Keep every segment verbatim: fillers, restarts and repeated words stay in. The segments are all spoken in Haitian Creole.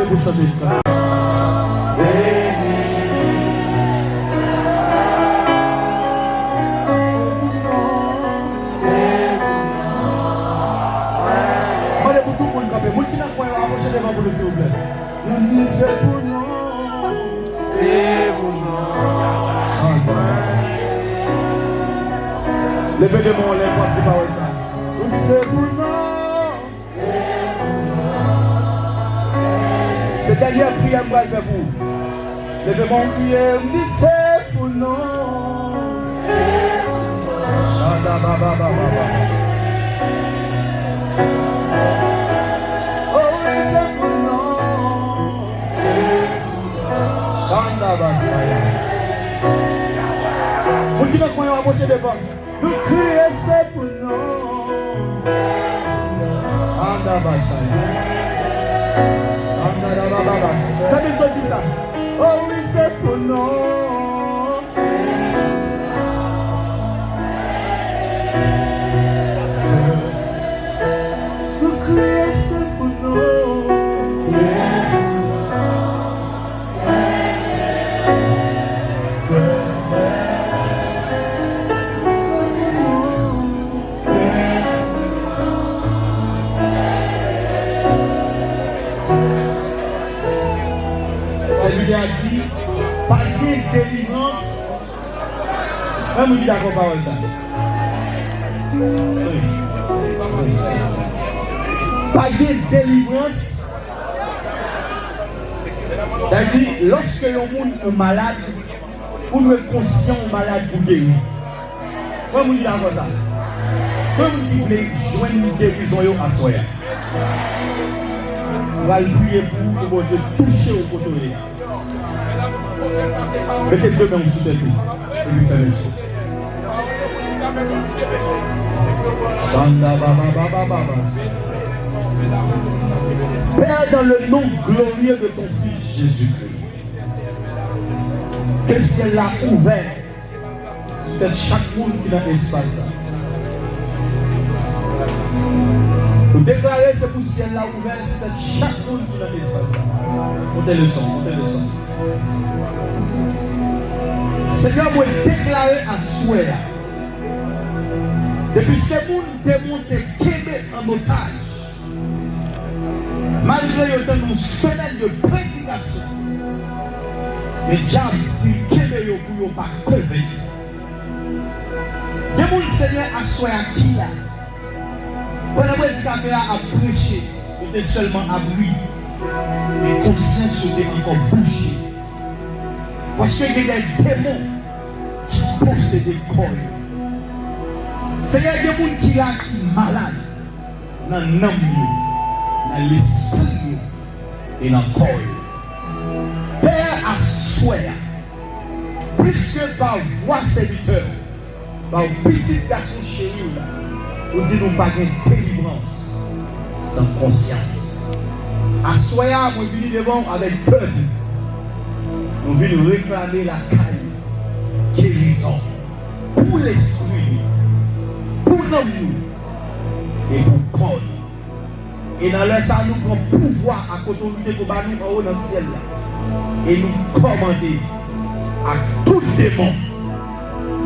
Pou chante yon kantik. Mande pou tout moun kanpe. Moun ki nan kwen yo, apwoche devan pou nou, silvouplè. Nou di se pou nou. Se pou nou. Leve de men w lè w ap di pawòl sa. Se pou nou. Se dènyè priyè m pral fè pou ou. Leve men w, priye, m di se pou nou. Chanda baba baba baba. Oh wi, se pou nou. Chanda basaya. Moun ki nan kwen yo, apwoche devan. Nou kriye se pou nou. Anda basaya. Sanda da ba ba ba. Tande sa w di sa. Oh wi, se pou nou. Nou kriye se pou nou. Sèvitè a di, pa gen delivrans. Konbyen moun ki dakò pawòl sa? Pa gen delivrans. Sa vle di, lòske yon moun ou malad, ou dwe konsyan ou malad pou geri. Konbyen moun ki dakò sa? Konbyen moun ki vle jwenn gerizon yo aswè a? M pral priye pou ou, pou Bondye touche w kote w ye a. Mete de men w sou tèt ou, epi fèmen je w. Sanda baba baba baba. Père, dans le nom glorieux de ton Fils Jésus-Christ, ke syèl la ouvè sou tèt chak moun ki nan espas sa. Nou deklare se pou syèl la ouvè sou tèt chak moun ki nan espas sa. Monte le son, monte le son. Senyè, mwen deklare aswè a, depi se moun demon te kenbe an otaj, malgre yo te nan yon semèn de predikasyon, men dyab still kenbe yo pou yo pa konvèti. Gen moun, Senyè, aswè a ki la, pandan predikatè a ap preche, yo te sèlman ap ri, men konsyans yo te ankò bouche. Paske gen de demon ki posede kò yo. Senyè, gen moun ki la ki malad nan nanm yo, nan lespri yo e nan kò yo. Pè, aswè a, pliske pa vwa sèvitè w, pa w pitit gason cheri w la, ou di nou pa gen delivrans san konsyans. Aswè a, mwen vini devan w avèk pèp. Nou vin reklame lakay ou gerizon pou lespri nou, pou nanm nou e pou kò nou. E nan lè sa a, nou pran pouvwa ak otorite ke w ba nou anwo nan syèl la. E nou kòmande ak tout demon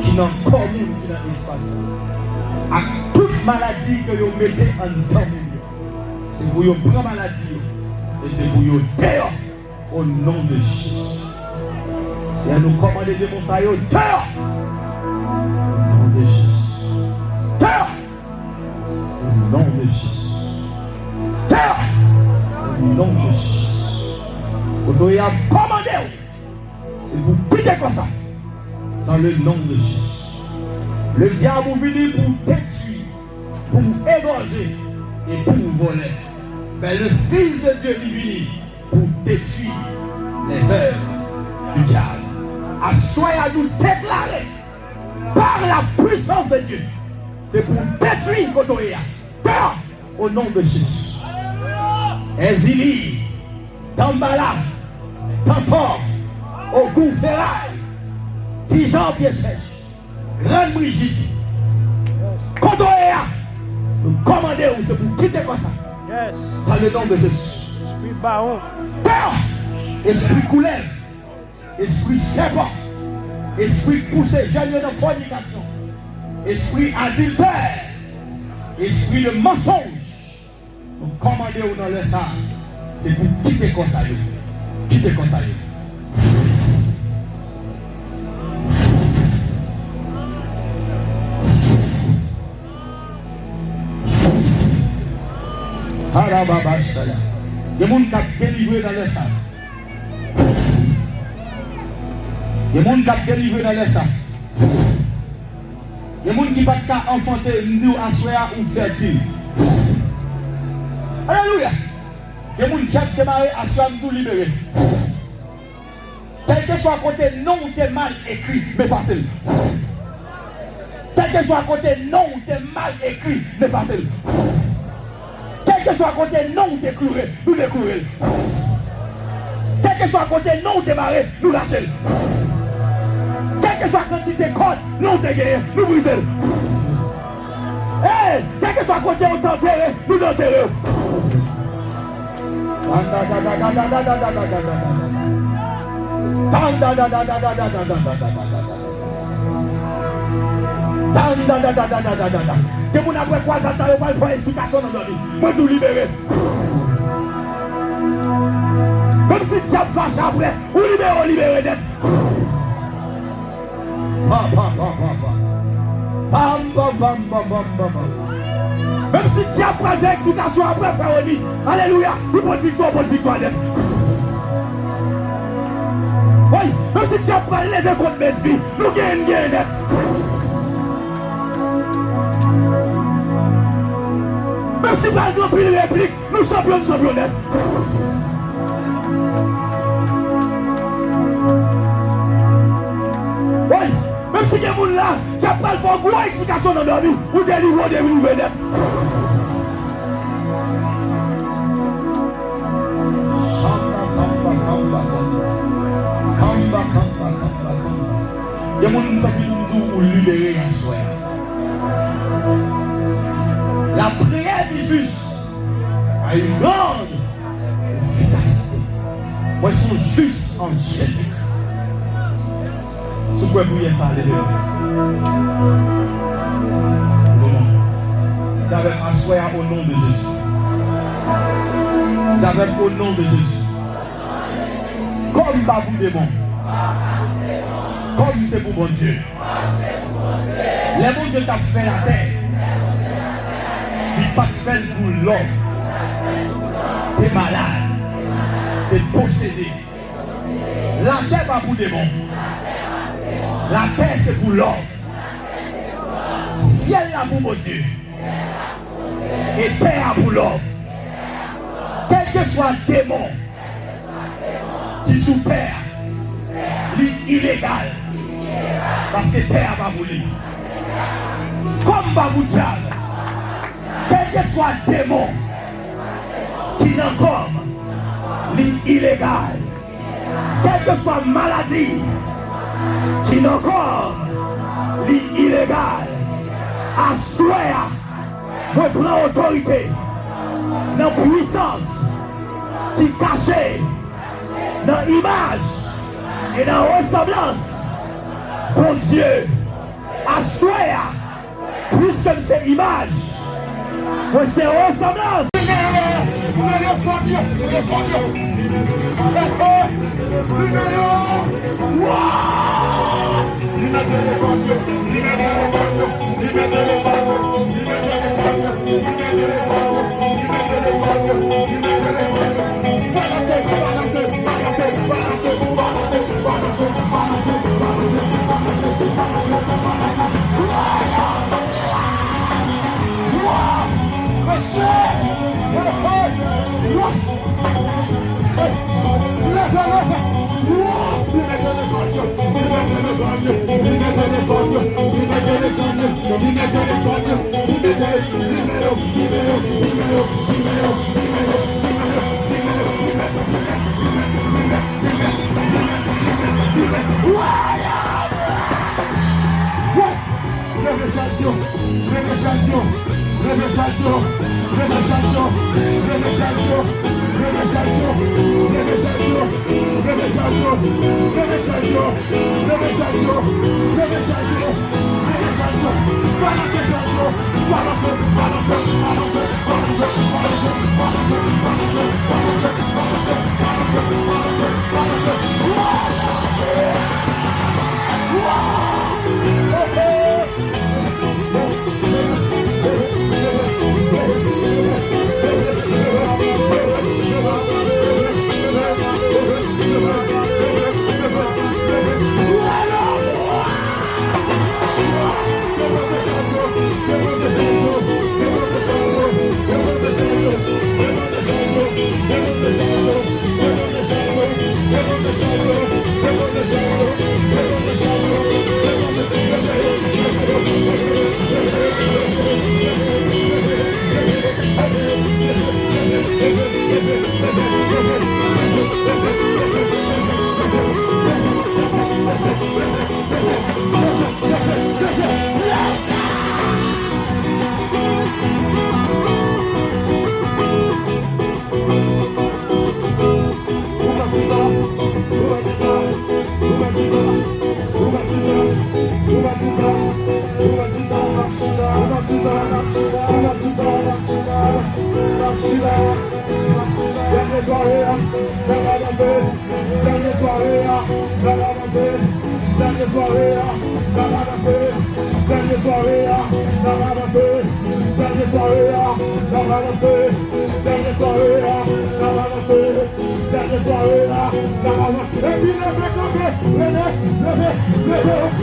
ki nan kò moun ki nan espas sa, ak tout maladi ke yo mete anndan moun yo, se pou yo pran maladi yo, e se pou yo deyò. Au nom de Jésus. Senyè, nou kòmande demon sa yo, deyò! Au nom de Jésus. Deyò! Au nom de Jésus. Deyò! Au nom de Jésus. Kote w ye a, kòmande w. Se pou kite kò sa. Dans le nom de Jésus. Le diable vini pou detwi, pou egòje e pou vòlè. Men le Fils de Dieu li vini pou detwi les œuvres du diable. Aswè a, nou deklare, par la puissance de Dieu, se pou detwi kote w ye a. Deyò, au nom de Jésus. Èzili, Tanbala, Tantò, Ogou, Feray, Dijan, Pyechèch, Grann Brijid, kote w ye a, nou kòmande w, se pou w kite kò sa. Dans le nom de Jésus. Espri bawon. Pè! Espri koulèv. Espri sèpan. Espri k pouse jèn yo nan fònikasyon. Espri adiltè. Espri de mansonj. Nou kòmande w nan lè sa a, se pou kite kò sa yo. Kite kò sa yo. Alababashaya. Gen moun k ap delivre nan lè sa a. Gen moun k ap delivre nan lè sa a. Gen moun ki pa t ka anfante, m di w aswè a ou fètil. Alelouya! Gen moun djab te mare, aswè a m di w libere. Kèlkeswa kote non w te mal ekri, m efase l. Kèlkeswa kote non w te mal ekri, m efase l. Kèlkeswa kote non w te kloure, nou dekloure l. Kèlkeswa kote non w te mare, nou rache l. Kèlkeswa kantite kòd non w te genyen, nou brize l. Hey, kèlkeswa kote w t antere, nou antere w. Gen moun ap wè kwazad sa yo pral fè eksikasyon nan dòmi. Mwen di w libere. Menm si dyab fache apre, ou libere, ou libere nèt. Pa, pa, pa, pa, pa. Pam, pam, pam, pam, pam, pam, pam. Menm si dyab pral fè eksikasyon apre, frè Rony, alelouya, ou pot viktwa, ou pot viktwa nèt. Wi, menm si dyab pral leve kont Messi, nou genyen, n genyen nèt. Menm si pral gen anpil replik, nou chanpyon, n chanpyon nèt. Wi, menm si gen moun la, dyab pral fè w gwo eksikasyon nan dòmi, ou delivre, ou delivre nèt. Kamba, kamba, kamba, kamba. Kamba, kamba, kamba, kamba. Gen moun m santi pou m di w ou libere aswè a. La prière du juste a une grande efficacité. Mwen se yon jis an Jezikri. Si w kwè priyè sa, leve men. Di avè m, aswè a, o non de Jezi. Di avè m, o non de Jezi. Kò m pa pou demon. Kò m se pou Bondye. Lè Bondye t ap fè latè, li pa t fè l pou lòm te malad, te posede. Latè pa pou demon. Latè se pou lòm. Syèl la pou Bondye. E tè a pou lòm. Kèlkeswa demon ki sou tè a, li ilegal. Paske tè a pa pou li. Kò m pa pou dyab. Kèlkeswa demon ki nan kò m, li ilegal. Kèlkeswa maladi ki nan kò m, li ilegal. Aswè a, mwen pran otorite nan pwisans ki kache nan imaj e nan resanblans Bondye. Aswè a, piske m se imaj, mwen se resanblans. Dènye sware a, n ap avanse. Dènye sware a, n ap avanse. Dènye sware a, n ap avanse. Dènye sware a, n ap avanse. Dènye sware a, n ap avanse. Dènye sware a, n ap avanse. Dènye sware a, n ap avanse. Epi leve kanpe, leve, leve, leve.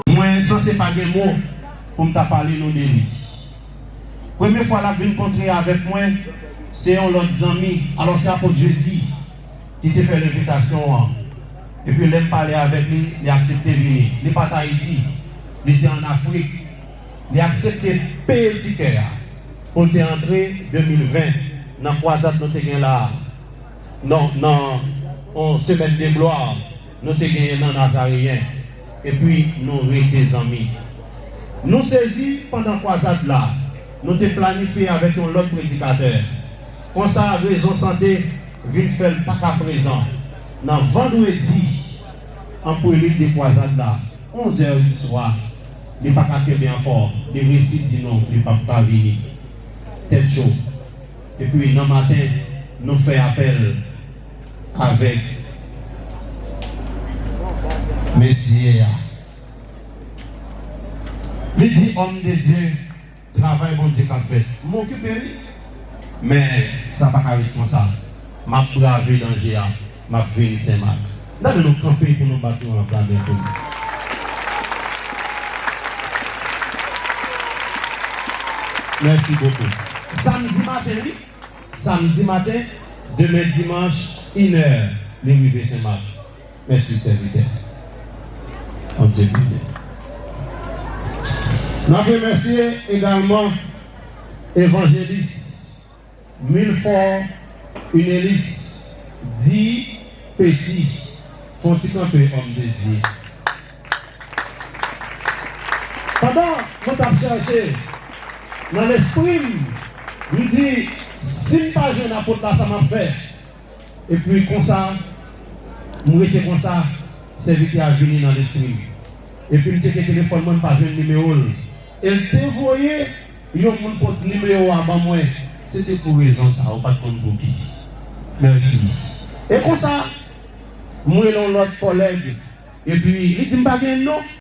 Mwen sanse pa gen mo pou m ta pale nou de li. Premye fwa l ap vin kontre avèk mwen, se yon lòt zanmi, alò se Apot Jedi ki te fè l envitasyon an. Epi lè m pale avèk li, li aksepte vini. Li pa t Ayiti, li te ann Afrik. Li aksepte peye tikè a pou l te antre de mil ven nan kwazad nou te gen la a. Non, nan yon semèn de glwa, nou te genyen nan Nazareyen, epi nou rete zanmi. Nou sezi pandan kwazad la, nou te planifye avèk yon lòt predikatè. Konsa, rezon sante vin fè l pa ka prezan. Nan vandredi, an prelit de kwazad la, onz è di swa, li pa ka kenbe ankò, li resi di nou li p ap ka vini. Tèt cho. Epi nan maten, nou fè apèl avèk mesye a. Li di, Òm de Dye, travay Bondye k ap fèt. M okipe, wi. Men, sa pa ka ret konsa. M ap brave danje a. M ap vin Senmak. N a nou kanpe pou nou bat yon aplodi pou li. Mèsi bokou. Samdi maten, wi. Samdi maten, demen dimanch, inè, li rive Senmak. Mèsi, sèvitè. Bondye beni. N ap remèsye egalman evanjelis Milfò Unelis di Peti, fè yon ti kanpe, òm de Dye. Pandan mwen t ap chèche nan lespri m, m di, si m pa jwenn apot la, sa m ap fè? Epi konsa, m rete konsa, sèvitè a vini nan lespri m. Epi m tcheke telefòn mwen, m pa jwenn nimewo l. E l te voye yon moun pot nimewo a ban mwen. Se te pou rezon sa, ou pa t konn pou ki. Mèsi. E konsa, m rele yon lòt kòlèg. Epi, li di m pa gen non.